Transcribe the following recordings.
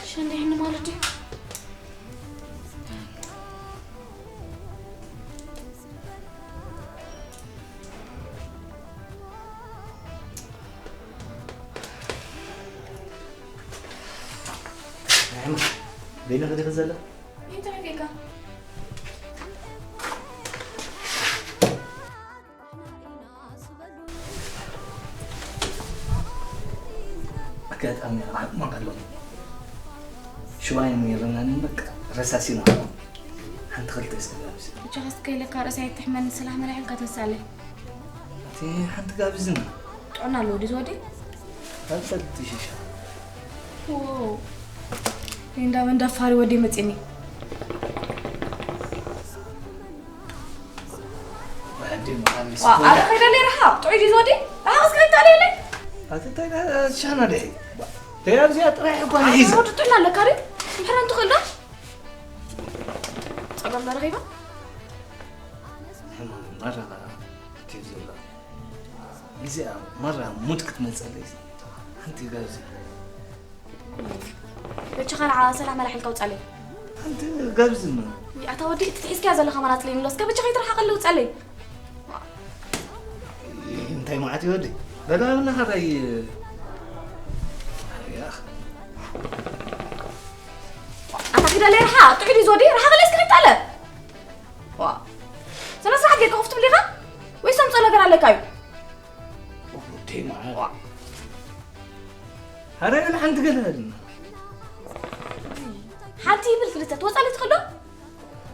ሸንደይ ንማለት ድዩ? በይነኺ ዲኺ ዘለኺ? እንታይ ጌጋ? ኣጋጣሚ ዓቕማ ኣሎ። ሽዋይ ነይርና በቃ ረሳሲና። ሓንቲ ክልተ እስከ ጋብዝ። ብቻ እስከ ኢለካ ርእሰይ ኣይትሕመኒ፣ ስላሕ መላሕ ኢልካ ተሳለይ። እቲ ሓንቲ ጋብዝና። ጥዕና ኣለዎ ድዩ ዝወዲ? ኣንተ ትሽሻ። ዎ። እንዳ መንዳ ፋሪ ወዲ መጺኒ። ወዲ መሓመድ ዋ፣ ኣነ ከይደ ለይ ረሓቕ፣ ጥዑይ ድዩ ዝወዲ? ረሓቕ እስከ ይታለየለይ። ኣቲ እንታይ ዳ-፣ ሻና ደይ? ደይ ኣብዚኣ ጥራይ እኮ ኣይ፣ ንሒዛ። ወዲ ጥዕና ኣለካ ድዩ? ምሕራን ትኽእል ዶ? ጸገም ዶ ረኺባ? ሕማም መረባ ትዩ ዘሎ። እዚኣ መራ ሙድ ክትመጸለይ። ሓንቲ ጋብዝ። በጃኻ ንዓ ሰላም መላሕ ኢልካ ውጻለይ። ሓንቲ ጋብዝና። ኣታ ወዲ፣ እቲ ትሒዝካያ ዘለኻ መናጽለይ ንሎ፣ እስከ በጃኻ ይትርሓቐለይ ውጻለይ። እንታይ መዓት እዩ ወዲ? በላ ብና ኸራይ። ኣታ ኪዳለይ ረሓ፣ ጥዑይ ድዩ ዝወዲ? ረሓቐለይ እስከ ኺታለ። ዋ። ስነ ስርዓት ጌርካ ኮፍ ትብል ኢኻ? ወይስ ኣምጽኦ ነገር ኣለካ እዩ? ወዲ መዓት። ዋ። ሓረ ሓንቲ ገለ በልና። ሓንቲ ይብል ክልተ ትወጻለይ ትኽእል ዶ?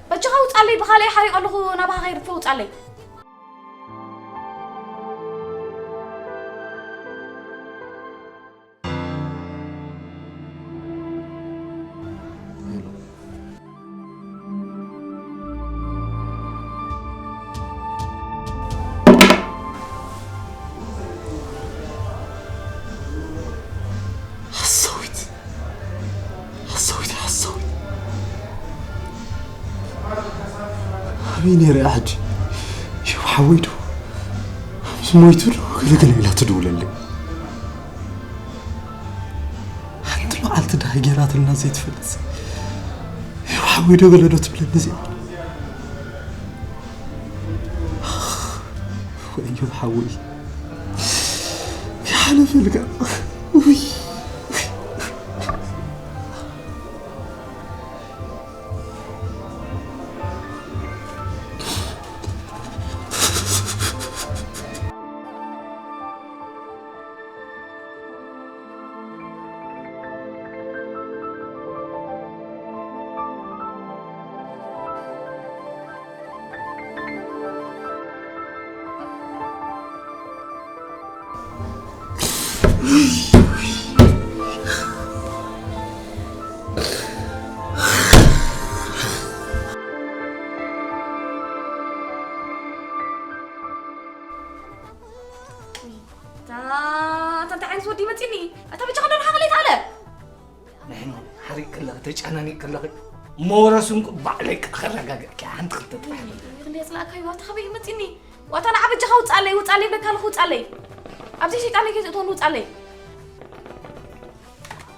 በጃኻ ውጻለይ፣ ብኻልኣይ ሓሪቐ ኣለኹ፣ ናባኻ ከይርፎ ውጻለይ። ሓሳዊት፣ ሓሳዊት፣ ሓሳዊት። ኣበይ ነይረ ሕጂ? ሽው ሓወይ ዶ ምስ ሞይቱ ዶ ገለገለ ኢላ ትድውለለይ? ሓንቲ መዓልቲ ደሃይ ጌራትልና ዘይትፈልጥ። ሽው ሓወይ ዶ ገለ ዶ ትብለኒ እዚኣ? ወዮ ሓወይ። ይሓለፈልካ። ውይ። እታ፣ እታ እንታይ ዓይነት ወዲ መፂኒ? እታ ብቻ ከዶ ሓቕለይ ታለ? ንሕና ሓሪቅ ከለኺ፣ ተጨናኒቅ ከለኺ፣ መውረሱ እንቁ ባዕለይ ከረጋግዕ፣ ሓንቲ ክልተ ጥራሕ። ክንደይ የፅላእካ እዩ፣ ኣታ ካበይ መፂኒ? ዋታ ንዓ በጃኻ ውፃለይ፣ ውፃለይ ብለካ ኣለኹ፣ ውፃለይ። ኣብዚ ሸይጣን ከይትእትወኒ ውፃለይ።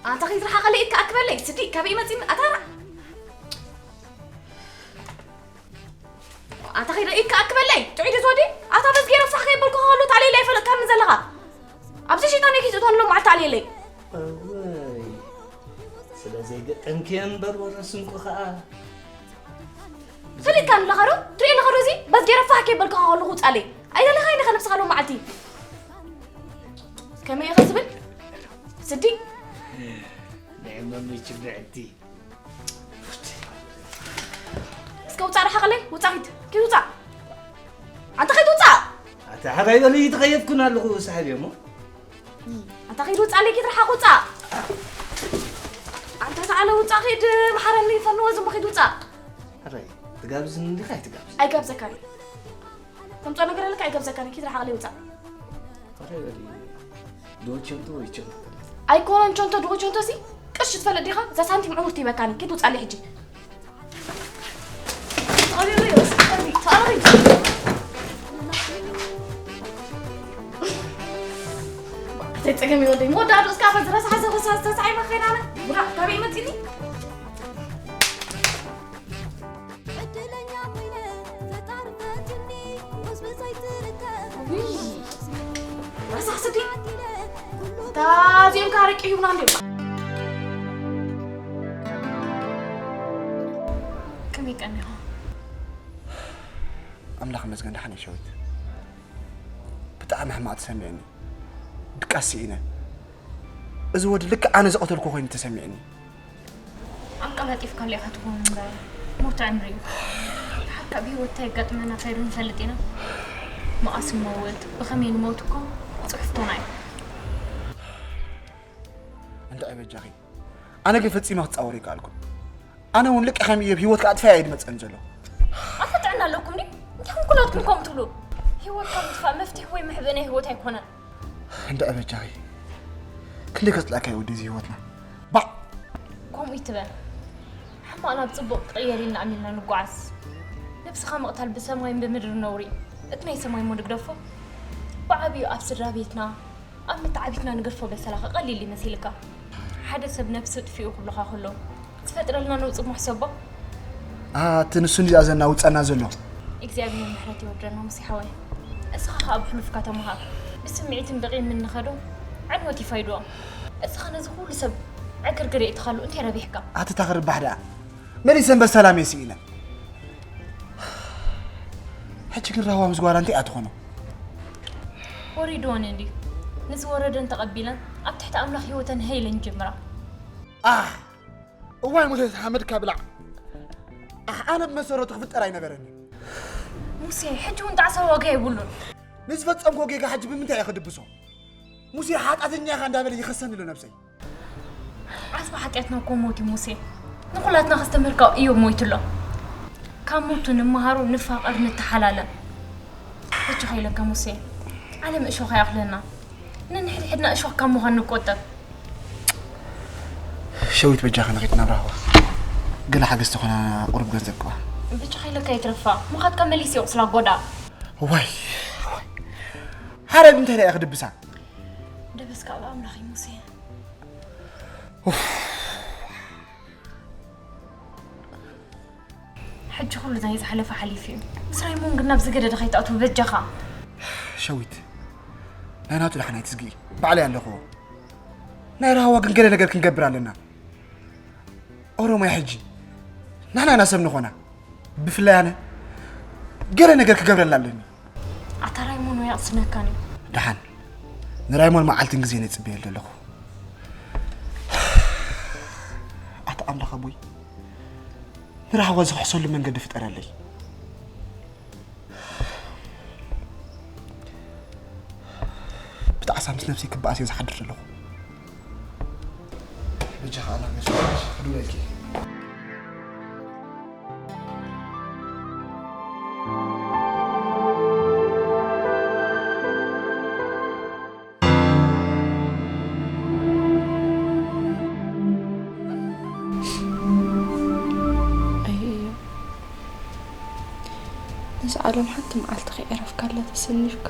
ኣንታ ከይትረሓቐለይ ኢድካ ኣክበለይ፣ ስዲ ካበይ መፂኒ? ኣታ ራ-፣ ኣንታ ከይደ ኢድካ ኣክበለይ፣ ጥዑይ ድዩ ዝወዲ? ኣታ በዝጌ ረብሳሕ ከይበልኩ ከሎ ታለይ ላይ ፈለጥካኒ ዘለኻ። ኣብዚ ሸይጣን እየ ኪዝእትወን ሎም መዓልቲ ኣልየለይ። እወይ፣ ስለ ዘይገጠምክዮ እምበር ወረስንኩ ኸኣ። ፈሊጥካ ኣለኻ ዶ? ትርኢ ኣለኻ ዶ እዚ? በስ ገይረ ፋሕ ከይበልካ ከለኹ ውጻለይ። ኣይደለኻይን ኢኻ ነብስኻ ሎም መዓልቲ። ከመይ ኢኻ ዝብል? ስዲ? ናይ መምች ብዕቲ። እስከ ውጻእ ርሓቐለይ፣ ውጻእ ኪድ፣ ኪድ ውጻእ። ኣንተ ኸይድ ውጻእ። ኣታ ሓራይ በሊ፣ ተኸየፍኩን ኣለኹ፣ ሰሓብ እየ እሞ። ኣንተ ኸይድ ውጻእ፣ ለይ ኪድ ርሓቕ ውጻእ። ኣንተ ተዓለ ውጻእ ኪድ፣ መሓረኒ፣ ፈንዎ ዝሞ ኪድ ውጻእ። ሓራይ፣ ትጋብዝኒ እንዲኻ ኣይትጋብዝኒ? ኣይጋብዘካን እየ። ተምጾ ነገር ኣለካ፣ ኣይጋብዘካን እየ፣ ኪድ ርሓቐለይ ውጻእ። ኣረ በሊ፣ ዶቸንቶ ወይ ቸንቶ። ኣይኮነን ቸንቶ ድኦ ቸንቶ ሲ ቅርሺ ትፈልጥ ዲኻ? እዛ ሳንቲም ዕውርቲ ይበካኒ። ኪድ ውጻለይ ሕጂ። ኣረ በሊ፣ ተኣረቢ። ኣተይ ጸገም ይወደይ። መወዳእቱ እስካ ፈዝረሳ ሓዘ ኸሳ ዝተሳዒ መኸይናነ። ብራ፣ ካበይ መጺኒ? ዕድለኛ ኮይነ ፈጣሪ ፈትኒ፣ ጎስበስ ኣይትርከብ። ውይ፣ ረሳሕ ስዲ። እታ እዚኦም ከ ኣረቂ ሂቡና እንድዮም። ከመይ ቀኒኻ? ኣምላኽ ይመስገን፣ ደሓን እየ ሸዊት። ብጣዕሚ ሕማቕ ተሰሚዕኒ። ድቃስ ስኢነ። እዚ ወዲ ልክዕ ኣነ ዝቐተልኩ ኮይኑ ተሰሚዕኒ። ኣቀላጢፍካሉ ኢኻ ትኸውን እምበር፣ ሞት ዕምሪ እዩ። ደሓር ካብ ህይወት እንታይ የጋጥመና ከይዱ ንፈልጥ ኢና። መኣስ ንመውት፣ ብኸመይ ንመውት እኮ ጽሑፍቶና እዩ። እንድዒ በጃኺ፣ ኣነ ግን ፈጺመ ክጻወር ኣይከኣልኩን። ኣነ እውን ልክዕ ከም እዮብ ህይወት ክኣጥፍያ እየ ዝመጸኒ ዘሎ። ኣታ ጥዕና ኣለኩም ድዩ? እንታይ ኩላትኩም ከምኡ ትብሉ? ህይወት ካብ ምጥፋእ መፍትሒ ወይ መሕብኢ ናይ ህይወት ኣይኮነን። እንድዒ በጃኺ፣ ክንደይ ከጽልኣካ እዩ ወዲ እዚ ህይወትና። ባዕ! ከምኡ ይትበል። ሕማቕ ናብ ጽቡቕ ክቕየር ኢልና ኣሚንና ንጓዓዝ። ነብስኻ ምቕታል ብሰማይን ብምድርን ነውሪ እዩ። እቲ ናይ ሰማይ እሞ ንግደፎ። ብዓቢኡ ኣብ ስድራ ቤትና፣ ኣብ መተዓቢትና ንገድፎ በሰላኸ ቀሊል ይመስልካ? ሓደ ሰብ ነብሲ ጥፊኡ ክብሉኻ ከለዉ፣ ዝፈጥረልና ነውጺ እሞ ሕሰቦ። ኣቲ ንሱ እንድዩ ዝኣዘና ውጸና ዘሎ። እግዚኣብሔር ምሕረት የውርደና ሙሴ ሓወይ። እስኻ ኸኣ ብሕሉፍካ ተመሃር። ብስምዒትን ብቂምን ንኸዶ ዕንወት ይፋይድኦም። እስኻ ነዚ ኩሉ ሰብ ዕግርግር የእትኻሉ እንታይ ረቢሕካ? ኣቲ እታ ክርባሕ ደኣ መሊሰ እምበር ሰላም እየ ስኢነ። ሕጂ ግን ራህዋ ምስ ጓላ እንታይ እያ ትኾኖ? ወሪድወን እንድዩ። ንዝወረደን ተቐቢለን ኣብ ትሕቲ ኣምላኽ ህይወተን ሃይለን ይጅምራ። ኣህ! እዋይ ሙሴ ሓመድካ ብላዕ። ኣሕ፣ ኣነ ብመሰረቱ ክፍጠር ኣይነበረኒ። ሙሴ፣ ሕጂ እውን ጣዕሳ ዋጋ የብሉን። ንዝፈጸምኮ ጌጋ ሕጂ ብምንታይ እየ ክድብሶ? ሙሴ ሓጢኣተኛ ኢኻ እንዳበለ ይኸሰኒ ኣሎ ነብሰይ። ዓስቢ ሓጢኣትና እኮ ሞት እዩ ሙሴ። ንኹላትና ከስተምህርካ እዮብ ሞይቱ ኣሎ። ካብ ሞቱ ንመሃሩ፣ ንፋቐር፣ ንተሓላለ። በጃኻ ኢለካ ሙሴ፣ ዓለም እሾኽ ኣይኣኽለና። ነንሕድሕድና እሾኽ ካብ ምዃን ንቆጠብ። ሸዊት በጃኻ ንኺድ ናብ ራህዋ። ገለ ሓገዝ ተኾና ቁሩብ ገንዘብ ቅባ። በጃኻ ኢለካ ይትረፋ። ምኻድካ መሊስ ይቑስላ ጎዳ። ዋይ፣ ዋይ። ሓረግ እንታይ ደኣ ክድብሳ? ደበስካ ኣብ ኣምላኽ እዩ ሙሴ። ኡፍ። ሕጂ ኩሉ ናይ ዝሓለፈ ሓሊፉ እዩ። ምስ ራይሞን ግን ናብ ዝገደደ ከይትኣትዉ በጃኻ። ሸዊት፣ ናይ ናቱ ደሓን ኣይትስግኢ። ባዕለይ ኣለኹዎ። ናይ ራህዋ ግን ገለ ነገር ክንገብር ኣለና። ኦሮማይ ሕጂ ንሕና ኢና ሰብ ንኾና። ብፍላይ ኣነ ገለ ነገር ክገብረላ ኣለኒ። ኣታ ራይሞን ወይ ኣቕስነካን እዩ። ደሓን፣ ንራይሞን መዓልትን ግዜን እየ ጽበየሉ ዘለኹ። ኣታ ኣምላኽ ኣቦይ፣ ንራህዋ ዝኽሕሰሉ መንገዲ ፍጠረለይ። ብጣዕሳ ምስ ነብሰይ ክበኣስ እየ ዝሓድር ዘለኹ። በጃኻ ኣናገሽ፣ ክድውለልኪ እየ። ኣየ እዮብ፣ ነዛ ዓለም ሓንቲ መዓልቲ ከይዕረፍካላ ተሰኒፍካ፣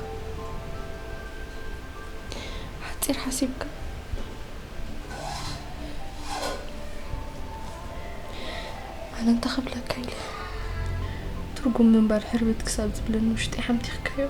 ሓጺር ሓሲብካ፣ ኣነ እንታይ ክብለካ ኢለ፣ ትርጉም ምንባር ሕርብት ክሳብ ዝብለኒ ውሽጠይ ሓምቲኽካዮ።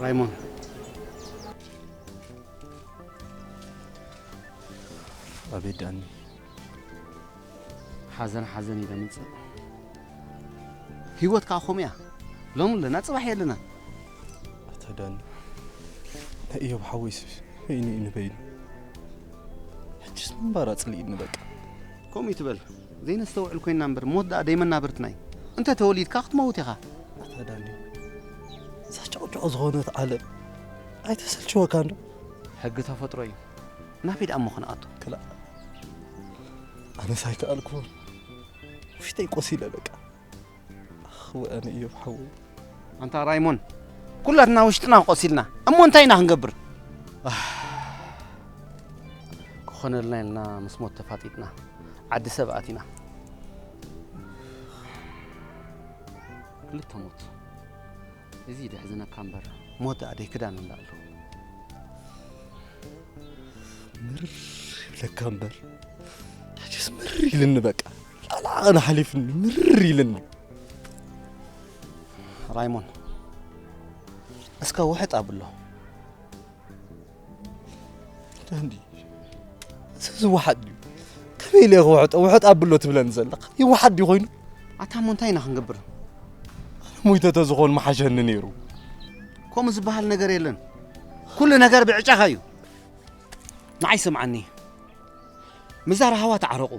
ራይሞን። ኣቤት ዳኒ። ሓዘን ሓዘን እዩ ዘምጽእ። ህይወት ከኣ ከምኡ እያ። ሎሚ ኣለና፣ ጽባሕ የለና። ኣታ ዳኒ፣ ናይ እዮብ ሓወይስ በይኑ እዩ ንበይኑ። ሕጅስ ምንባር ኣጽሊእኒ በቃ። ከምኡ ይትበል። ዘይነስተውዕል ኮይና እምበር፣ ሞት ደኣ ደይመናብርትና እዩ። እንተ ተወሊድካ ክትመውት ኢኻ። ኣታ ዳኒ፣ እዛ ጨቕጨቕ ዝኾነት ዓለም ኣይተሰልችወካን ዶ? ሕጊ ተፈጥሮ እዩ። ናበይ ደኣ እሞ ክንኣቱ? ክላእ፣ ኣነስ ኣይከኣልኩን። ውሽጠይ ቆሲለ በቃ። ኣኽ፣ ወኣነ እዮብ ሓወይ። ኣንታ ራይሞን፣ ኩላትና ውሽጥና ቆሲልና፣ እሞ እንታይ ኢና ክንገብር? ኣህ፣ ክኾነልና ኢልና ምስ ሞት ተፋጢጥና፣ ዓዲ ሰብ ኣቲና። ክልተ ሞት። እዚ ደሕዝነካ እምበር፣ ሞት ደኣ ደይ ክዳን እንዳኣሉ። ምርር ይብለካ እምበር፣ ሕጅስ ምርር ኢልኒ በቃ። ላዕሊ ዓቐን ሓሊፍኒ፣ ምርር ኢልኒ። ራይሞን፣ እስከ ውሕጥ ኣብሎ። ዳንዲ፣ እዚ ዝወሓጥ ድዩ? ከመይ ኢለ ክውሕጦ? ውሕጥ ኣብሎ ትብለኒ ዘለኻ? ይወሓጥ ድዩ ኮይኑ? ኣታ እሞ እንታይ ኢና ክንገብር? ኣነ ሞይተ ተዝኾን ምሓሸኒ ነይሩ። ከምኡ ዝበሃል ነገር የለን። ኩሉ ነገር ብዕጫኻ እዩ። ንዓይ ስምዓኒ። ምዛ ራህዋ ተዓረቑ።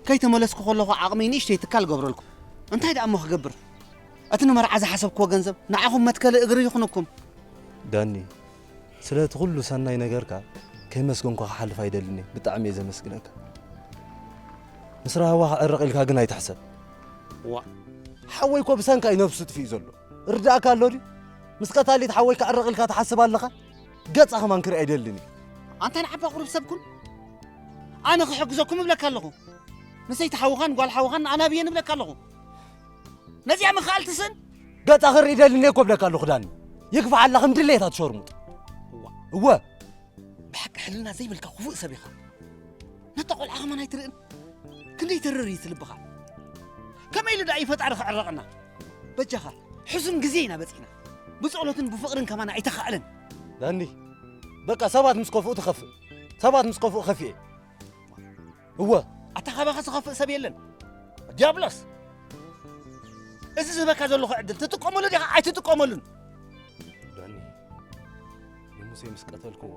ከይተመለስኩ ከለኹ ዓቕመይ ንእሽተይ ትካል ገብረልኩም። እንታይ ደኣ እሞ ክገብር? እቲ ንመርዓ ዝሓሰብክዎ ገንዘብ ንዓኹም መትከሊ እግሪ ይኹንኩም። ዳኒ፣ ስለቲ ኩሉ ሰናይ ነገርካ ከይመስገንኩ ክሓልፍ ኣይደልን እየ። ብጣዕሚ እየ ዘመስግነካ። ምስ ራህዋ ክዕረቕ ኢልካ ግን ኣይትሕሰብ። ዋ፣ ሓወይ እኮ ብሰንካ እዩ ነብሱ ጥፊኡ ዘሎ። ርዳእካ ኣሎ ድዩ? ምስ ቀታሊት ሓወይ ክዕረቕ ኢልካ ትሓስብ ኣለኻ? ገጻ ከማን ክርኢ ኣይደልን እየ። ኣንታ ንዓባ ቁሩብ ሰብ ኩን። ኣነ ክሕግዘኩም እብለካ ኣለኹ። ንሰይቲ ሓውኻን ጓል ሓውኻን ኣናብየን እብለካ ኣለኹ። ነዚኣ ምኽኣል ትስእን? ገጻ ክርኢ ደልኒ እኮ እብለካ ኣለኹ ዳኒ። ይግፋሕ ኣላ ከም ድሌታ ትሸርሙጥ። እዋ። እወ። ብሓቂ ሕልና ዘይብልካ ክፉእ ሰብ ኢኻ። ነታ ቆልዓ ከማን ኣይትርእን? ክንደይ ተርር እዩ እቲ ልብኻ። ከመይ ኢሉ ደኣ እዩ ፈጣሪ ክዕረቐና? በጃኻ፣ ሕሱም ግዜ ኢና በጺሕና። ብጸሎትን ብፍቕርን ከማን ኣይተኻእለን። ዳኒ፣ በቃ ሰባት ምስ ከፍኡ ትኸፍእ። ሰባት ምስ ከፍኡ ከፊኤ። እወ። ኣታ ካባኻ ዝኸፍእ ሰብ የለን። ዲያብሎስ! እዚ ዝህበካ ዘለኹ ዕድል ትጥቀመሉ ዲኻ ኣይትጥቀመሉን? ዳኒ፣ ንሙሴ ምስ ቀተልክዎ፣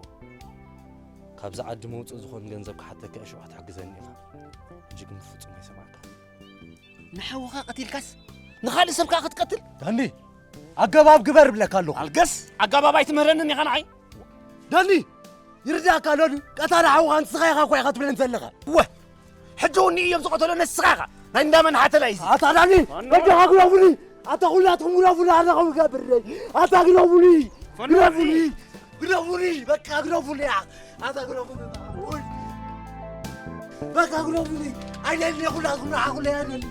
ካብዚ ዓዲ መውጽኢ ዝኾን ገንዘብ ክሓተካ እየ፣ ሽዑ ክትሕግዘኒ ኢኻ። ሕጂ ግን ብፍጹም ኣይሰምዓካን። ንሓውኻ ቀቲልካስ ንኻልእ ሰብ ከኣ ክትቀትል? ዳኒ፣ ኣገባብ ግበር እብለካ ኣለኹ። ኣልገስ፣ ኣገባብ ኣይትምህረንን ኢኻ ንዓይ። ዳኒ፣ ይርዳእካ ኣሎ ድዩ? ቀታሊ ሓውኻ ንስኻ ኢኻ እኮ ኢኻ ትብለን ዘለኻ። እወ፣ ሕጂ እውን እዮም ዝቐተሎ ንስኻ ኢኻ። ናይ እንዳ መን ሓተላ እዩ እዚ? ኣታ ዳኒ፣ ማን ነው? በጃኻ ግረፉኒ። ኣታ ኩላትኩም ግረፉኒ፣ ኣነ ከም ገብር ነይ። ኣታ ግረፉኒ። ፈኖ ግረፉኒ። እዚ። ግረፉኒ፣ በቃ ግረፉኒ። ኣታ ግረፉኒ። ውይ። በቃ ግረፉኒ። ኣይደሊ ኩላትኩም ንዓኹም ኣይደሊ።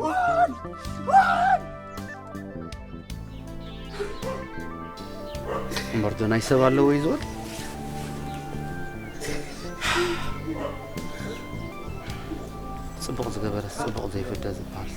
ውይ! ውይ! እምበር ዶ ናይ ሰብ ኣለዎ እዩ ዝብል? ጽቡቕ ዝገበረስ ጽቡቕ ዘይፍደ ዝበሃል።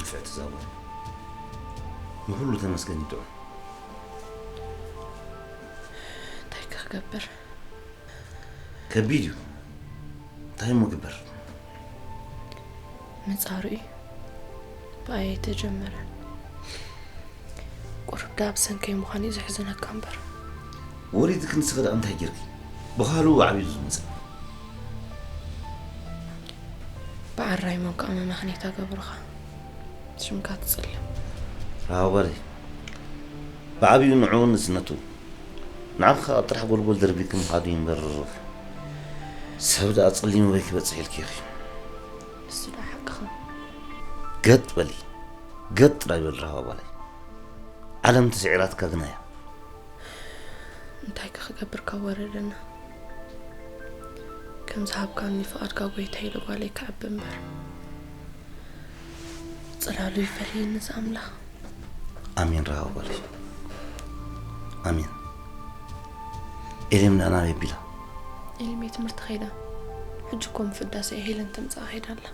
ፍዕቲ ዛቦ፣ ንኹሉ ተመስገን ይጥዑም። እንታይ ክገብር? ከቢድ እዩ። እንታይ እሞ ግበር? መጻሩ እዩ። ብኣየ ተጀመረ። ቁሩብ ዳ ብሰንከይ ምዃን እዩ ዘሕዝነካ እምበር። ወሪድክንስ ከ ደኣ እንታይ ጌርኪ? ብኻልኡ ዓብዩ ዝመጽእ። ብዓራይ መን ከኣ መመኽኔታ ገብሩኻ። ሽምካ ትጽልም። ራህዋ ጓለይ፣ ብዓብዩ ንዕኡ ንእስነቱ ንዓኺ ከኣ ጥራሕ ጎልጎል ደርቢኪ ምኻዱ እዩ እምበር፣ ሰብ ደኣ ጸሊሙ በይ ክበጽሕ ኢልኪ ኢኺ። ንሱ ደኣ ሓቅኻ። ገጥ በሊ፣ ገጥ ጥራይ በሊ ራህዋ ጓለይ። ዓለም ተስዒራትካ ግና እያ። እንታይ ከ ክገብር ካብ ወረደና? ከም ዝሃብካኒ ፍቓድካ ጎይታ ኢለ ጓለይ ክዕቢ እምበር። ጽላሉ ይፈለየኒ እዚ ኣምላኽ። ኣሜን ራህዋ ጓለይ። ኣሜን። ኤሌም ደኣ ናበይ ኣቢላ? ኤልሜ ትምህርቲ ከይዳ። ሕጂ እኮ ምፍዳስ እያ ሄለን ተምጽኣ ከይዳ ኣላ።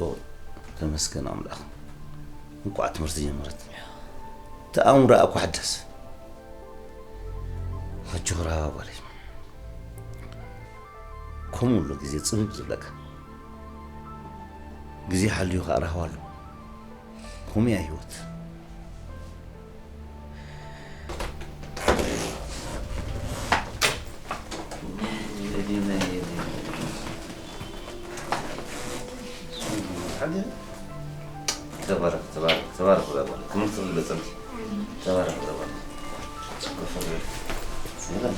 ኦ ተመስገን ኣምላኽ። እንቋዕ ትምህርቲ ጀመረት። ተኣምራ እኮ ሓዳስ። ኣጆኺ ራህዋ ጓለይ። ከምኡ ኣሎ ግዜ ጽብብ ዝብለካ። ግዜ ሓልዩ ከኣ ራህዋ ኣሎ። ከምኡ እያ ህይወት። ተባረኽ ተባረኽ ተባረኽ ዛጓል ትምህርቲ ክግለጸልኪ። ተባረኽ ዛጓል ጽቡቅ ፍቅሪ። ይበል።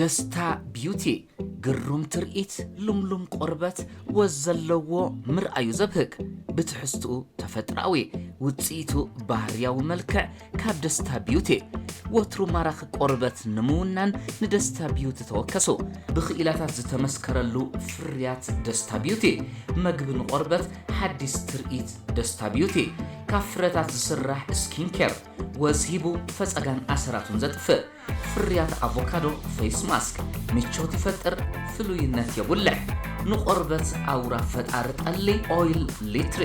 ደስታ ቢዩቲ፣ ግሩም ትርኢት፣ ልምሉም ቆርበት፣ ወዝ ዘለዎ፣ ምርኣዩ ዘብህግ፣ ብትሕዝትኡ ተፈጥሮኣዊ፣ ውጽኢቱ ባህርያዊ መልክዕ ካብ ደስታ ቢዩቲ። ወትሩ ማራኺ ቆርበት ንምውናን ንደስታ ቢዩቲ ተወከሱ። ብኽኢላታት ዝተመስከረሉ ፍርያት ደስታ ቢዩቲ። መግቢ ንቆርበት፣ ሓዲስ ትርኢት ደስታ ቢዩቲ። ካብ ፍረታት ዝስራሕ ስኪን ኬር፣ ወዝ ሂቡ ፈጸጋን ኣሰራቱን ዘጥፍእ። ፍርያት ኣቮካዶ ፌስ ማስክ፣ ምቾት ይፈጥር፣ ፍሉይነት የጉልሕ። ንቆርበት ኣውራ ፈጣሪ ጠሊ ኦይል ሊትሪ።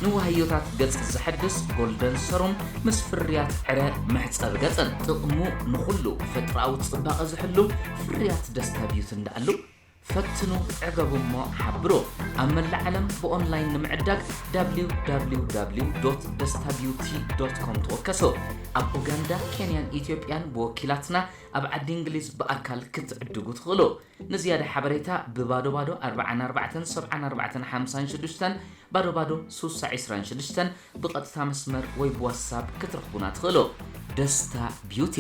ንዋህዮታት ገጽ ዘሐድስ ጎልደን ሰሩም ምስ ፍርያት ዕረ መሕጸቢ ገጽን። ጥቕሙ ንኹሉ ፈጥራዊ ጽባቐ ዝሕሉ ፍርያት ደስታ ቢዩቲ እንዳኣሉ። ፈትኑ፣ ዕገቡ እሞ ሓብሩ። ኣብ መላእ ዓለም ብኦንላይን ንምዕዳግ www dot destabeauty dot com ተወከሱ። ኣብ ኡጋንዳ፣ ኬንያን ኢትዮጵያን ብወኪላትና ኣብ ዓዲ እንግሊዝ ብኣካል ክትዕድጉ ትኽእሉ። ንዝያዳ ሓበሬታ ብባዶ ባዶ ኣርባዓን ኣርባዕተን ሰብዓን ኣርባዕተን ሓምሳን ሽዱሽተን፣ ባዶ ባዶ ሱሳ ዒስራን ሽዱሽተን ብቐጥታ መስመር ወይ ብዋትሳፕ ክትረኽቡና ትኽእሉ። ደስታ ቢዩቲ።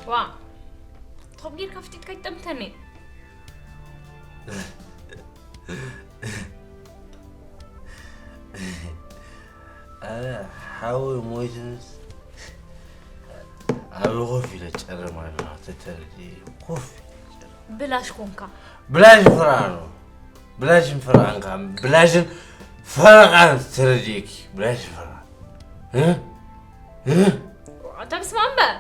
ዋ ትኸም ጌርካ ፍጢጥካ ይጠምተኒ። ኣነ ሓወይ ሞይቱንስ ኣብ ኮፍ ኢለ ጨርም ኣለኹ ተተረድእ ኮፍ ኢለ ጨርም። ብላሽ ኮንካ። ብላሽ ፍርቓን ነው። ብላሽን ፍርቓን ካብ ብላሽን ፈረቓን ተረድእኪ ብላሽን ፍርቓን። እ? እ? ኣታ ብስማ እምበር።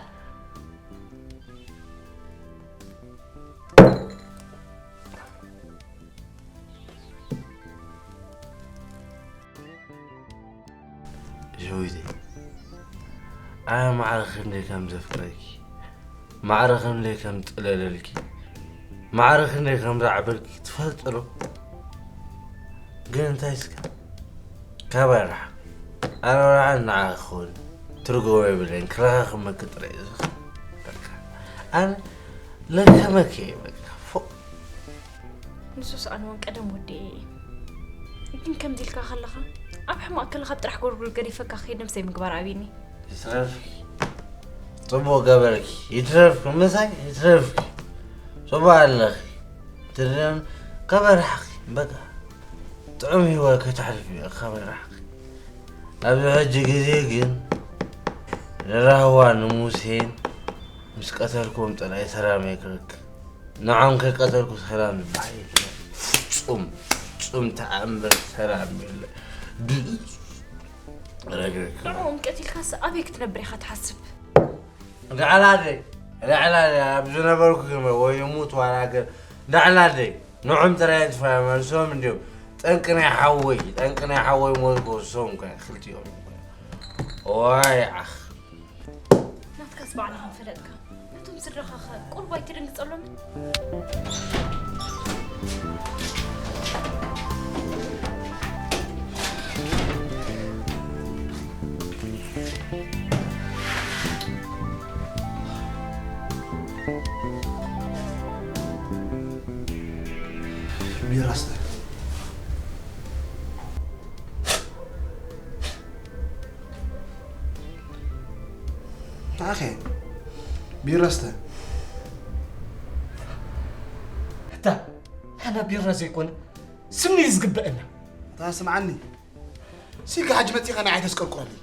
ሸዊተይ ኣነ ማዕረ ክንደይ ከም ዘፍቅረኪ ማዕረ ክንደይ ከም ዝጥለለልኪ ማዕረ ክንደይ ከም ዝዓበልኪ ትፈልጢ ዶ? ግን እንታይ እስከ ካባይ ርሓቕ ኣነ ወላ ንዓኺ ክኸውን ትርጉም የብለይን ክረኻኽመኪ ጥራይ እየ ዝኽእል በቃ ኣነ ለከመኪ እየ በቃ ፎእ ንሱስ ኣነ እውን ቀደም ወዲኤ እየ። ግን ከምዚ ኢልካ ከለኻ ኣብ ሕማቕ ከለኻ ብጥራሕ ጎርጉር ገዲፈካ ክኸይድ ነብሰይ ምግባር ኣብዩኒ። ይትረፍኪ ጽቡቕ ገበርኪ ይትረፍኪ ምሳይ ይትረፍኪ ጽቡቕ ኣለኺ ትድን ካባይ ርሓቒ በቃ ጥዑም ህይወት ከተሕልፊ እየ ካባይ ርሓቒ ኣብዚ ሕጂ ግዜ ግን ንራህዋ ንሙሴን ምስ ቀተልክዎም ጥራይ ሰላመይ ክረክብ ንዖም ከይቀተልኩ ሰላም ዝበሃል የለን። ፍጹም ፍጹም ተኣምር ሰላም የለን። ረግረግ። ንዕኦም ቀቲልካስ ኣበይ ክትነብር ኢኻ ትሓስብ? ዳዕላደይ ዳዕላደይ ኣብ ዝነበርኩ ግመ ወይ ሙት ዋላ ገ ዳዕላደይ ንዖም ጥራይ ጥፋ መልሶም እንዲዮም ጠንቂ ናይ ሓወይ ጠንቂ ናይ ሓወይ ሞት ክወሶም ከ ክልቲኦም ዋይ ዓኽ ናትካስ ባዕልኻ ምፈለጥካ ነቶም ስድራኻ ኸ ቁሩብ ኣይትድንግጸሎምን? ቢራ ስተ። ንዓኸ ቢራ ስተ። ኣታ ንሕና ቢራ ዘይኮነ ስኒ እዩ ዝግበአና። ኣታ ስምዓኒ ሲልካ ሕጂ መጺኻ ንዓይ ተስቀርቁረለይ።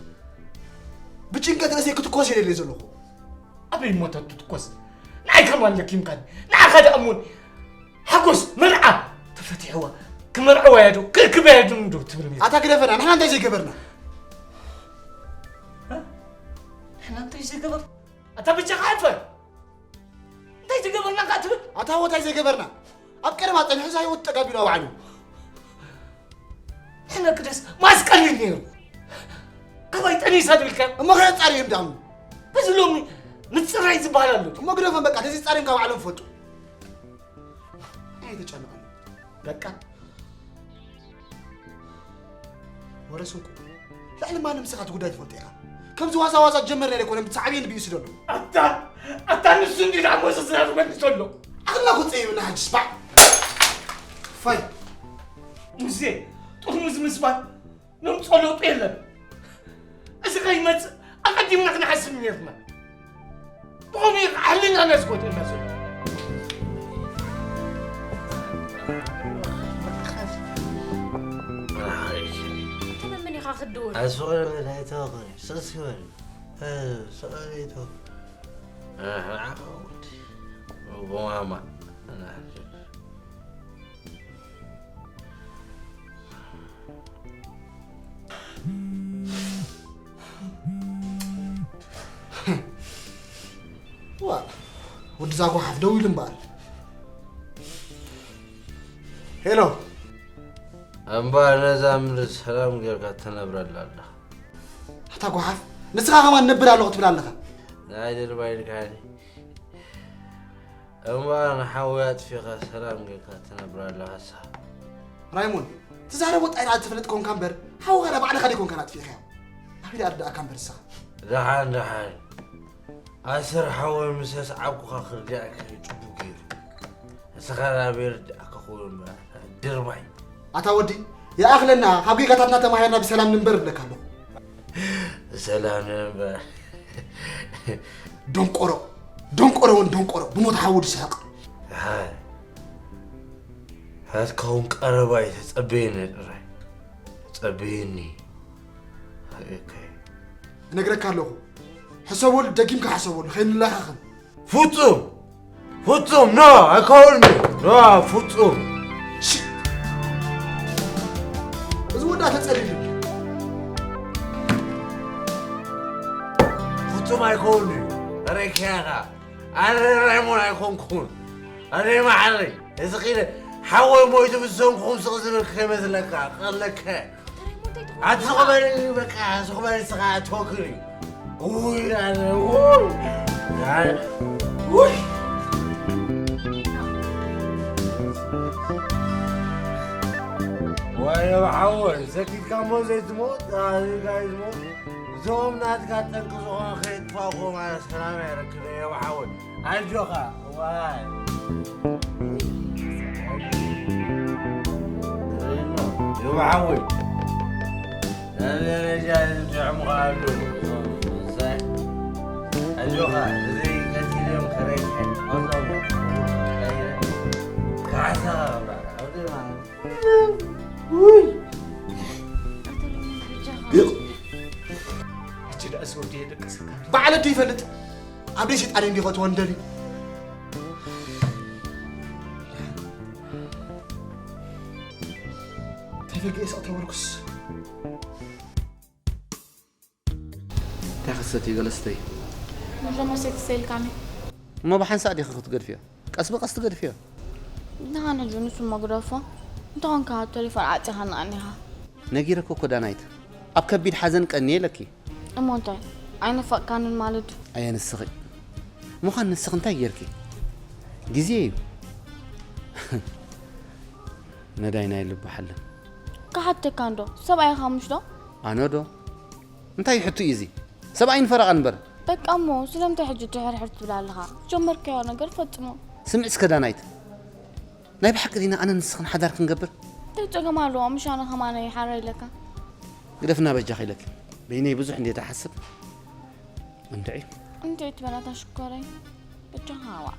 ብጭንቀት ርእሰይ ክትኮስ ኢለ ዘለኹ። ኣበይ እሞ ተትትኮስ ንዓይ ከማን ለኪምካኒ ንዓኻ ደኣ እሞን ሓጎስ መርዓ ተፈቲሕዋ ክመርዕዋ እያ ዶ ክእክባ እያ ዶ ትብል ነይሩ ኣታ ግደፈና ንሕና እንታይ ዘይገበርና ንሕና እንታይ ዘይገበር ኣታ ብቻኻ ኣልፈ እንታይ ዝገበርና ከ ትብል ኣታ ወታይ ዘይገበርና ኣብ ቀደማ ጸኒሑ እዛ ህይወት ጠጋቢሉ ኣውዓሉ ሕነ ክደስ ማስቀልል ነይሩ ካባይ ጠኒሳ ትብልካ እሞ ከየጻርዮም ዳሙ በዚ ሎሚ ምጽራይ ዝበሃል ኣሎ እሞ ግደፎም በቃ ተዚ ጻርዮም ካብ ዓለም ፈጡ ኣይተጨንቐኒ በቃ ወረ ስንቁ ልዕሊ ማንም ንስኻ እቲ ጉዳይ ትፈልጦ ኢኻ ከምዚ ዋዛ ዋዛ ጀመርና ኢለ ኮነ ብትዓብየ ንብዩ ስደሉ ኣታ ኣታ ንሱ እንዲ ደኣ ሞሰስና ዝመልሶ ኣሎ ኣኽላ ክፅይብና ሕጂ ስማዕ ፋይ ሙዜ ጥርሙዝ ምስባር ነምፀለጡ የለን እዚ ከይመፅእ ኣቐዲምና ክንሓስብ ነርና ብኸምኡ እዩ ከዓ ሕልናና ዝጎድእና ዘሎ ተመምን ኢኻ ክድውል ኣስቆረ ናይተወኸ ሰስወል ሰቀሬቶ ዓወድ ጎማማ ዋ ወዲ ዛጓሓፍ ደው ኢሉ እምበኣር ሄሎ እምበኣር ነዛ ምድሪ ሰላም ጌርካ ትነብረላ ኣለኻ ኣታ ጓሓፍ ንስኻ ከማን ነብር ኣለኹ ትብል ኣለኻ ናይ ድርባይ ኢልካኒ እምበኣር ንሓወይ ኣጥፊእኻ ሰላም ጌርካ ትነብር ኣለኻሳ። ራይሞን ትዛረቦ ጣይራ ትፈልጥ ኮንካ እምበር ሓውኻ ባዕልኻ ደይኮንካ ኣጥፊእኻዮ። ኣበይ ደኣ ርድኣካ እምበር ንስኻ። ደሓን ደሓን ኣሰር ሓወይ ምስ ኣስዓብኩኻ ክርድኣካ እዩ ጽቡቕ ገይሩ። ንስኻ ናበይ ርድኣካ ክውን እምበር ኣታ ድርባይ። ኣታ ወዲ ይኣኽለና ካብ ጌጋታትና ተማሂርና ብሰላም ንንበር እብለካ ኣለኹ። ሰላም ንንበር። ደንቆሮ ደንቆሮ እውን ደንቆሮ ብሞት ሓዉ ዝስሕቕ። ሃ ሃትካ እውን ቀረባ እዩ ተጸበየኒ ጥራይ ተጸበየኒ። እነግረካ ኣለኹ። ሕሰበሉ፣ ደጊምካ ሕሰበሉ፣ ከይንለኻኸም። ፍጹም! ፍጹም! ኖ! ኣይከውንን'ዩ! ኖ! ፍጹም! ሺ! እዚ ወዳ ተጸሊሉ። ፍጹም ኣይከውንን'ዩ! ረኪያኻ! ኣነ ራይሞን ኣይኮንኩን! ኣነ መዓረይ! እዚ ኺደ ሓወይ ሞይቱ ብሰንኩም ስቕ ዝብል ከይመስለካ፣ ቀለከ። ኣቲ ስቕ በል፣ በቃ፣ ስቕ በል፣ ስኻ ኣትወክል እዩ። ውይ፣ ኣነ፣ ውይ፣ ኣነ፣ ውይ። ወይ፣ ሓወይ፣ ሰኪትካ እሞ ዘይትሞት፣ ኣዚካ ይትሞት። እዞም ናትካ ጠንቂ ዝኾኑ ከየጥፋእኩ ማለት ሰላም ኣይረክብን እየ ሓወይ። ኣጆኻ። ዋይ። ዮም ሓወይ። ናብ ደረጃ ዝጥዕሙኻ ኣለዉ። ኣጆኻ። እዚ ቀቲሎም ከረይሐ። ካሕሳኻ። ውይ! ኣቶ ለሚ፣ በጃኻ። ሕጂ ደኣ እዚ ወዲ የደቅሰካ። ባዕለ ዶ ይፈልጥ? ኣብ ደይ ሰይጣን እንዲኸ ትወንደል እዩ። ተፈጊኤ ስቕ ተበልኩስ። እንታይ ክሰትዩ ገለ ስተዩ። መጀመር ሰይትሰ ኢልካኒ። እሞ ብሓንሳእ ዲኺ ክትገድፍዮ? ቀስ ብቐስ ትገድፍዮ። ደሓን ሕጂ ንሱ እሞ ግደፎ። እንተኾንካ ቴሌፎን ዓጺኻና እኒኻ። ነጊረኪ እኮ ዳናይት። ኣብ ከቢድ ሓዘን ቀንየ ኢለኪ። እሞ እንታይ? ኣይነፈቕካንን ማለት ድዩ? ኣየ ንስኺ። ምዃን ንስኺ እንታይ ጌርኪ? ግዜ እዩ። ነዳይ ናይ ልቢ ሓለ። ክሓተካ እንዶ፣ ሰብኣይ ኢኻ ምሽ ዶ? ኣነ ዶ? እንታይ ሕቶ እዩ እዚ? ሰብኣይን ፈረቓን እምበር። በቃ እሞ፣ ስለምንታይ ሕጂ ድሕርሕር ትብል ኣለኻ? ዝጀመርካዮ ነገር ፈጽሞ። ስምዒ እስከ ዳናይት። ናይ ብሓቂ ዲና ኣነ ንስኽን ሓዳር ክንገብር? እንታይ ጸገም ኣለዎ? ምሽ ኣነ ከማነይ ሓራይ ኢለካ። ግደፍና በጃኺ ኢለኪ። በይነይ ብዙሕ እንድየ ዝሓስብ። እንድዒ። እንታይ ትበላታ ሽኮረይ? በጃኻ ዋዕ።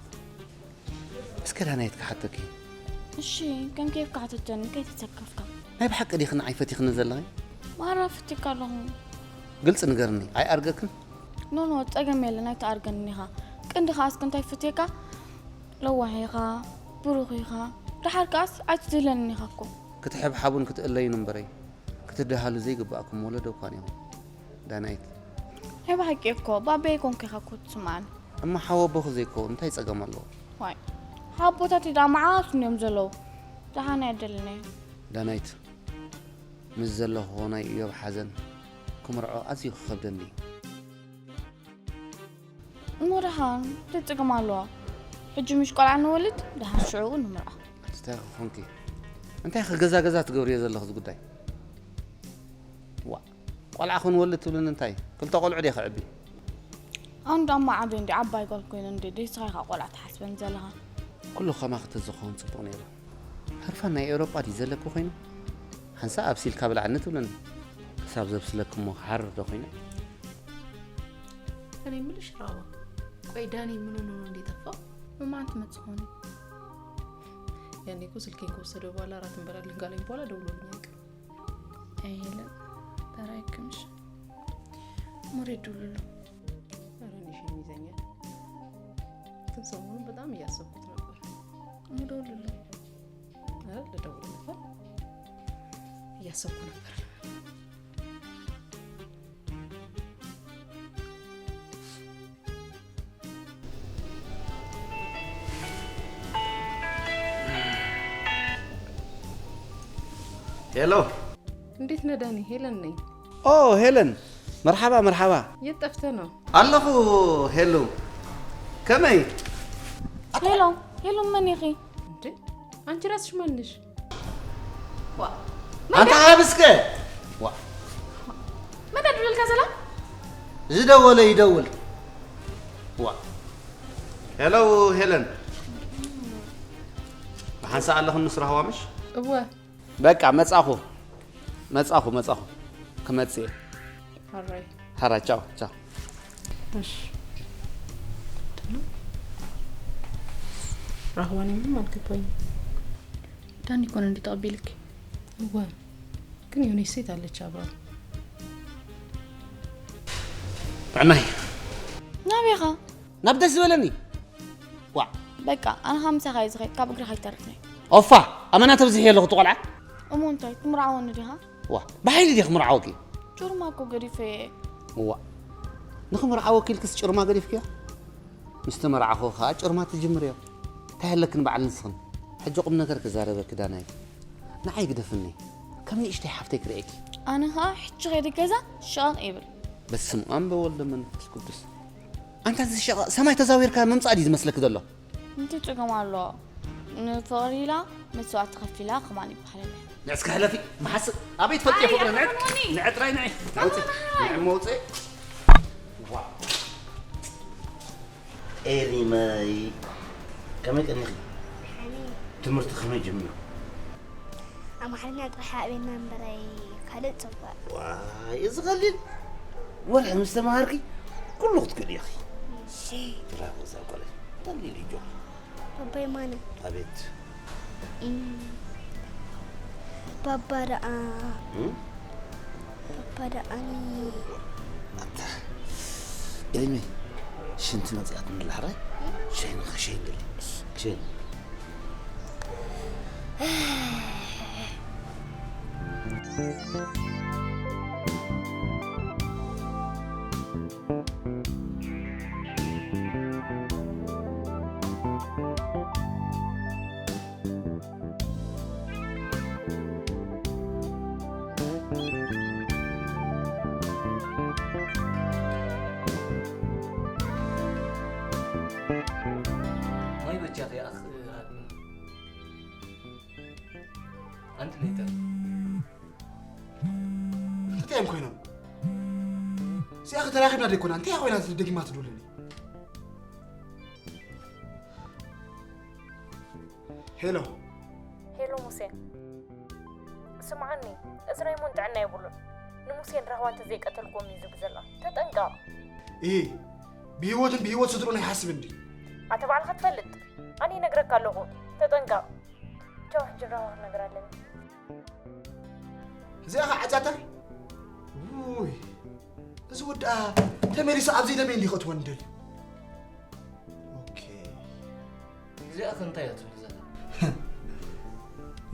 እስከ ዳናይት ክሓተኪ። እሺ፣ ከም ኬፍካ ሓተተኒ፣ ከይተሰከፍካ። ናይ ብሓቂ ዲኺ ንዓይ ፈቲኽኒ ዘለኺ? ማራ ፈቲካ ኣለኹ። ግልጺ ንገርኒ፣ ኣይኣርገክን? ኖ፣ ኖ፣ ጸገም የለን፣ ኣይትኣርገንን ኢኻ። ቅንዲ ኸኣ እስከ እንታይ ፈትየካ? ለዋህ ኢኻ፣ ብሩኽ ኢኻ። ደሓር ከኣስ ኣይትድህለንን ኢኻ እኮ። ክትሕብሓቡን ክትእለዩን እምበረይ፣ ክትደሃሉ ዘይግብኣኩም ወለዶ እኳ ኢኹም። ዳናይት። ናይ ብሓቂ እኮ፣ ባበይ ኮንኩ ኢኻ እኮ ትስምዓኒ። እሞ ሓወቦኺ ዘይኮ እንታይ ጸገም ኣለዎ? ዋይ፣ ሓቦታት ደኣ መዓስ እንድዮም ዘለዉ? ደሓን ኣየደልን እየ። ዳናይት፣ ምስ ዘለኹዎ ናይ እዮብ ሓዘን ክምርዖ ኣዝዩ ክኸብደኒ እዩ። እሞ ደሓን እንታይ ጸገም ኣለዎ? ሕጂ ምሽ ቆልዓ ንወልድ፣ ደሓን ሽዑ ንምርዖ። ኣቲ እንታይ ኮንኪ? እንታይ ከ ገዛ ገዛ ትገብርዮ ዘለኺ እዚ ጉዳይ? ዋእ፣ ቆልዓ ክንወልድ ትብልኒ እንታይ? ክልተ ቆልዑ ድየ ከዕቢ? ኣንዱ ኣማ ዓብየ እንዲ ዓባይ ጓል ኮይነ እንዲ ደይስኻ ኢኻ ቆልዓ ትሓስበኒ ዘለኻ። ኩሉ ከማኺ ተዝኸውን ጽቡቕ ነይሩ። ህርፋን ናይ ኤውሮጳ ድዩ ዘለኪ ኮይኑ? ሓንሳእ ኣብሲልካ ብልዓኒ ትብልኒ። ክሳብ ዘብስለኪ እሞ ክሓርር ዶ ኮይነ? እኔ የምልሽ ራዋ፣ ቆይ ዳኒ ምን ሆኖ ነው እንደ ጠፋው? ምን ማለት መጽሆነ? ያኔ እኮ ስልኬን ከወሰደ በኋላ እራት እንበላለን ካለኝ በኋላ ደውሎልኝ አያውቅም። አይ ሄለን፣ ተራ አይክምሽ። ሙሬ ዱሉሉ። ኧረ እኔ ሸሚዘኛል። ግን ሰሞኑን በጣም እያሰብኩት ነበር። ሙዶልሉ። ኧረ ልደውል ነበር። እያሰብኩ ነበር። ሄሎ። እንዴት ነህ ዳኒ? ሄለን ነኝ። ኦ ሄለን፣ መርሓባ መርሓባ። የት ጠፍተህ ነው? ኣለኹ ሄሉ። ከመይ? ሄሎ፣ ሄሎ መን ኢኺ? እንዴ? አንቺ ራስሽ ማን ነሽ? ዋ። ኣንታ ሃብስከ። ዋ። መን ኣድብለልካ ዘላ? ዝደወለ ይደውል። ዋ። ሄሎ ሄለን። ብሓንሳእ ኣለኽን ምስ ራህዋ ምሽ? እወ። በቃ መጻኹ። መጻኹ፣ መጻኹ። ክመጽእ እየ። ሓራይ። ሓራይ፣ ቻው፣ ቻው። እሺ። ራህዋኒ ምንም አልገባኝም። ዳኒ እኮ ነው እንዲህ ተቀቢልክ። እወ። ግን የሆነች ሴት አለች አብራ። ጥዕናይ ናበይ ኢኻ? ናብ ደስ ዝበለኒ። ዋ በቃ ኣነ ኸዓ ምሳኻ እየ ዝኸይድ፣ ካብ እግሪ ከይተርፍኒ። ኦፋ ኣመና ተብዝሕ ኣለኹ እቲ ቆልዓ። እሞ እንታይ ትምርዓወኒ ዲኻ? ዋ ብሓይሊ ዲኽ ምርዓወኪ? ጭርማ እኮ ገዲፈ እየ። ዋ ንኽምርዓወኪ ኢልክስ ጭርማ ገዲፍክዮ? ምስ ተመርዓኹ ኸዓ ጭርማ ትጅምርዮ። እንታይ ኣለክን በዓል ንስኽን? ሕጂ ቁም ነገር ክዛረበኪ ዳናይ። ንዓይ ግደፍኒ። ከም ንእሽተይ ሓፍተይ ክርእየኪ። ኣነ ኸዓ ሕጂ ኸይደ ገዛ ሸቓቕ ይብል። በስመ ኣብ ወወልድ ወመንፈስ ቅዱስ። ኣንታ እዚ ሸቓቕ ሰማይ ተዛዊርካ ምምጻእ ድዩ ዝመስለኪ ዘሎ? እንታይ ጸገም ኣለዎ? ንፍቕሪ ኢላ መስዋእቲ ከፊላ ከማን ይበሃል ኣሎ። ንዕስኪ ሕለፊ መሓስእ ኣበይ ትፈልጥዮ ፍቕሪ ንዕ ንዕ ጥራይ ንዕ ንዕ መውፅእ ኤሪመይ ከመይ ቀኒኺ? ትምህርቲ ከመይ ጀሚሩ? ኣምሓርኛ ጥራሕ ኣዕቤና እምበረይ ካልእ ፅቡቕ። ዋይ እዚ ቀሊል ወርሒ ምስ ተምሃርኪ ኩሉ ክትክእሊ ኢኺ። እሺ። ብራቮ እዛ ጓል ቀሊል እዩ ጆ። ባባይ ማነ? ኣቤት። ባባ ደኣ ባባ ደኣ ኣታ ኤልሚ ሽንቲ መጽያት ንላሕራይ ሸይን ኸሸይን ደሊ ሸይን ማይ በጃኺ ኣኽ ሃብኒ ኣንቲ ሌተር። እንታይ እዮም ኮይኖም? እዚኣ ከተራኺብና ደይኮና እንታይ ኮይና ደጊማ ትደውለኒ? ሄሎ ሄሎ ሙሴ፣ ስምዓኒ፣ እዚ ራይሞን ጥዕና የብሉን። ንሙሴን ራህዋን ተዘይቀተልክዎም እዩ ዝብል ዘሎ። ተጠንቀቕ። እሂ፣ ብህይወትን ብህይወት ስድርኡን ኣይሓስብን ድዩ? ኣታ ባዕልኻ ትፈልጥ። ኣነ ይነግረካ ኣለኹ። ተጠንቀቕ። ቻው፣ ሕጂ ንራህዋ ክነግራ ኣለኒ። እዚኣ ኸዓ ዓጻታ? ውይ፣ እዚ ወዲ ደኣ ተመሊሱ ኣብዚ ደመይ እንዲዩ ከእትወኒ ደልዩ። ኦኬ። እዚኣ ከ እንታይ እያ ትብል ዘላ?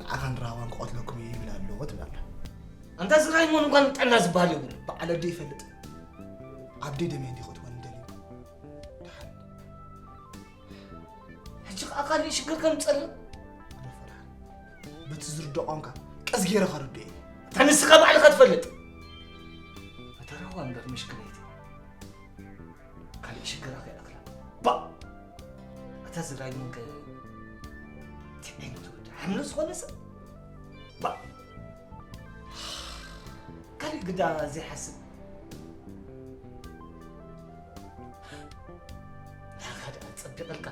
ንዓኻን ራህዋን ክቐትለኩም እየ ይብል ኣሎ ትብል ኣላ። ኣንታ እዚ ራይሞን እንኳን ጥዕና ዝበሃል የብሉን። በዓል ኣደይ ይፈልጥ። ኣብ ደይ ደመይ እንዲዩ ከእትወኒ ደልዩ። ደሓን። ሕጂ ኸዓ ካልእ ሽግር ከምጸልና። ግደፎ ደሓን። በቲ ዝርዳእ ቋንቋ ቀስ ገይረ ከርድኦ እየ። እታ ንስኻ ባዕልኻ ትፈልጥ። እታ ራህዋ እምበር ምሽክለይቲ። ካልእ ሽግራ ከይኣክላ። ባእ! እታ ዝራይ ምንከ እንታይ ዓይነት ወዲ ሓምለ ዝኾነ ሰብ? ባእ! ካልእ ግዳ ዘይሓስብ። ናኻ ደኣ ጸቢቐልካ።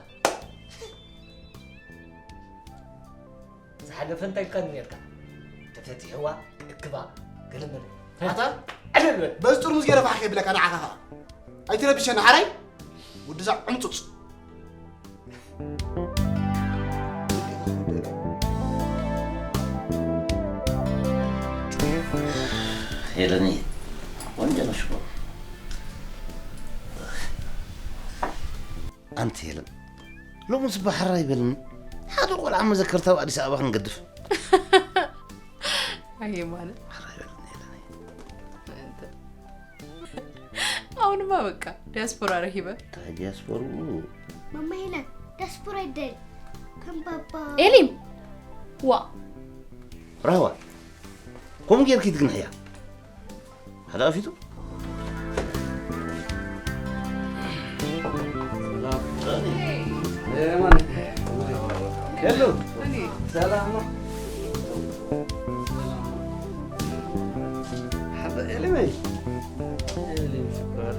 ዝሓለፈ እንታይ ኢልካኒ ነርካ? ተፈቲሕዋ፣ ክእክባ፣ ገለመለ። ኣታ ዕልል በል። በዚ ጥርሙዝ ገይረ ፋሕ ከይብለካ ንዓኻ ኸኣ። ኣይትረብሸኒ ሓራይ። ወድዛ ዕምጹጽ። ሄለኒ ቆንጆ ነሽ እኮ። ኣንቲ ሄለን ሎምስ ባሕር ኣይበልን ሓደ ቆልዓ መዘከርታ ኣብ ኣዲስ ኣበባ ክንገድፍ ኣየ ማለት ባሕር ኣይበልን ሄለኒ ኣሁንማ በቃ ዲያስፖራ ረኪበ እንታይ ዲያስፖሩ ማማ ሄለን ዲያስፖራ ይደል ከም ባባ ኤሊም ዋ ራህዋ ከምኡ ጌርኪ ትግንሕያ ሓደ ኣፊቱ ሰላም ነው። ሐበ ኤሊመይ ኤሊም ሽኮር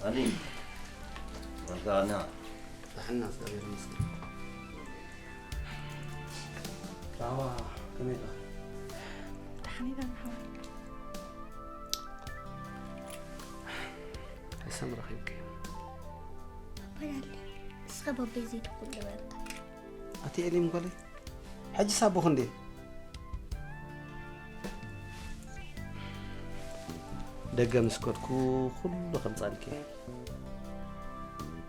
ኣሊ ወርቃና ደሓና እግዚኣብሔር ይመስገን። ራህዋ ከመይ ኢኻ? ደሓን ኢለ ንሓወይ። ሕሰም ረኺብኪ። ኣባይ ኣለ እስኸ በበይ ዘይትኩን ዝበልካ። ኣቲ ኤሊም ጓለይ፣ ሕጂ ሳቦ ክንደይ? ደገ ምስ ከድኩ ኩሉ ከምጻልኪ እየ።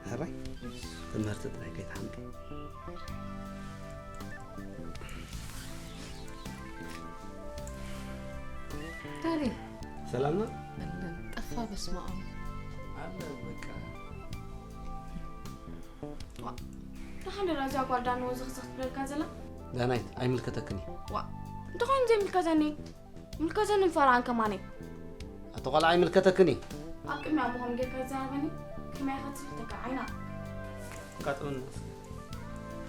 ሕራይ ትምህርቲ ጥራይ ከይትሓምቂ። ታሪ ሰላምና? ኣለን ጠፋ። በስመ ኣብ። ኣለ በቃ። ዋ፣ ደሓን ደላ እዚኣ ጓል ዳኒ ወዝኽዝኽ ትብለካ ዘላ? ዳናይት፣ ኣይምልከተክን እዩ። ዋ፣ እንተኾይኑ ዘይምልከተኒ፣ ምልከተኒ ምፈራን ከማነይ። ኣቲ ቆልዓ ኣይምልከተክን እዩ። ኣብ ቅድሚያ ምዃን ጌርካ ትዛረበኒ፣ ቅድሚያ ኢኻ ትስሕተካ ዓይና። ኣቃጥመኒ እስኪ።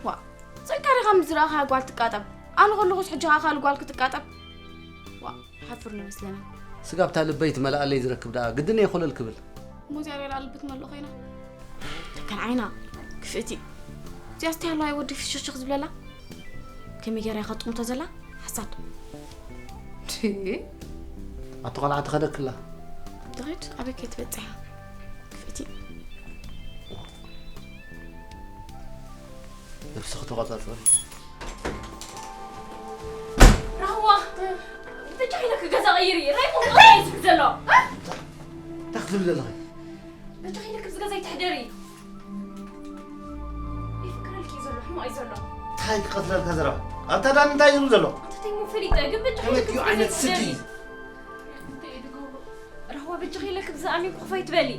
ዋ፣ ጸንካ ዲኻ ምስ ዝረኣኻ ጓል ትቃጠብ? ኣነ ከለኹስ ሕጂ ኸኣ ካልእ ጓል ክትቃጠብ? ዋ፣ ሓፍር ንመስለና። ስጋብታ ልበይ ትመልኣለይ ዝረክብ ደኣ ግድን እየ ኮለል ክብል። እሞ እዚኣ ሌላ ልቢ ትመልኦ ኮይና? ተከን ዓይና ክፍእቲ። እዚኣ እስቲ ሃለዋይ ወዲ ፍሽኽሽኽ ዝብለላ? ከመይ ገይራ ኢኻ ትጥምቶ ዘላ? ሓሳድ። ቲ ኣቲ ቆልዓ ትኸደክላ። ትኸድ ኣበይ ከይትበጽሕ እያ? ክፍእቲ። ነብስኺ ተቆጻጸሪ። ራህዋ፣ ብቻ ኢለኪ ገዛ ቀይሪ። ራይ ቁም ቀይሪ ዝብል ዘሎ። እንታይ ክትብሊ ዘለኺ? በጃኺ ኢለኪ ኣብዚ ገዛ ኣይትሕደሪ። ይፍክረልኪ እዩ ዘሎ፣ ሕማቕ እዩ ዘሎ። እንታይ ክቐትለልካ ዘረባ? ኣታ ዳኒ እንታይ ዝብል ዘሎ? ኣንተ ተይሙ ፈሊጠ፣ ግን በጃኺ ከመይ ኢለኪ እዩ ኣብዚ ገዛ ዓይነት ስዲ? ኣይትሕደሪ። እንታይ እዩ ዝገብሮ? ራህዋ በጃኺ ኢለኪ ብዝኣሚንኩ ክፋይ ትበሊ።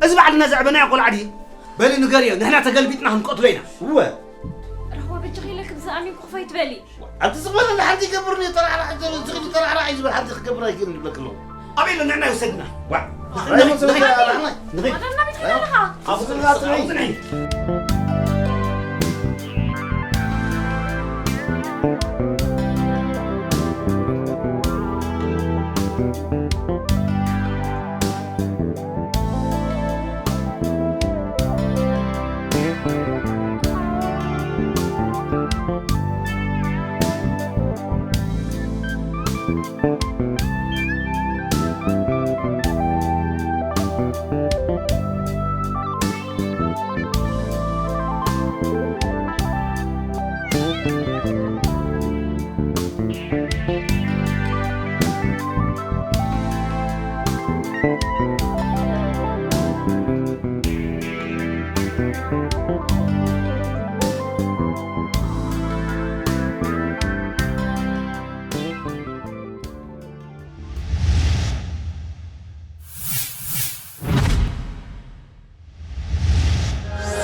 እዚ በዓል ነዚ ዕበናዮ ቆልዓ ድዩ? በሊ ንገርዮ፣ ንሕና ተገልቢጥና ክንቀትሎ ኢና። እወ። ራህዋ በጃኺ ኢለኪ ብዝኣሚንኩ ክፋይ ትበሊ። ኣብቲ ዝቕበለኒ ሓንቲ ይገብርኒ፣ ጠራዕራዕ፣ ዝኽእል ጠራዕራዕ እዩ ዝበሃል ሓንቲ ክገብር ኣይክእልን ይብለኪ ኣለኹ። ኣበይ ኣሎ? ንዕና ይውሰድና። ዋ፣ ንኸይድ፣ ንኸይድ፣ ንኸይድ፣ ንኸይድ። ንኸይድ። ዋዳ ናበይ ትኸይድ ኣለኻ? ኣብኡ ዝንዒ፣ ኣብኡ ዝንዒ።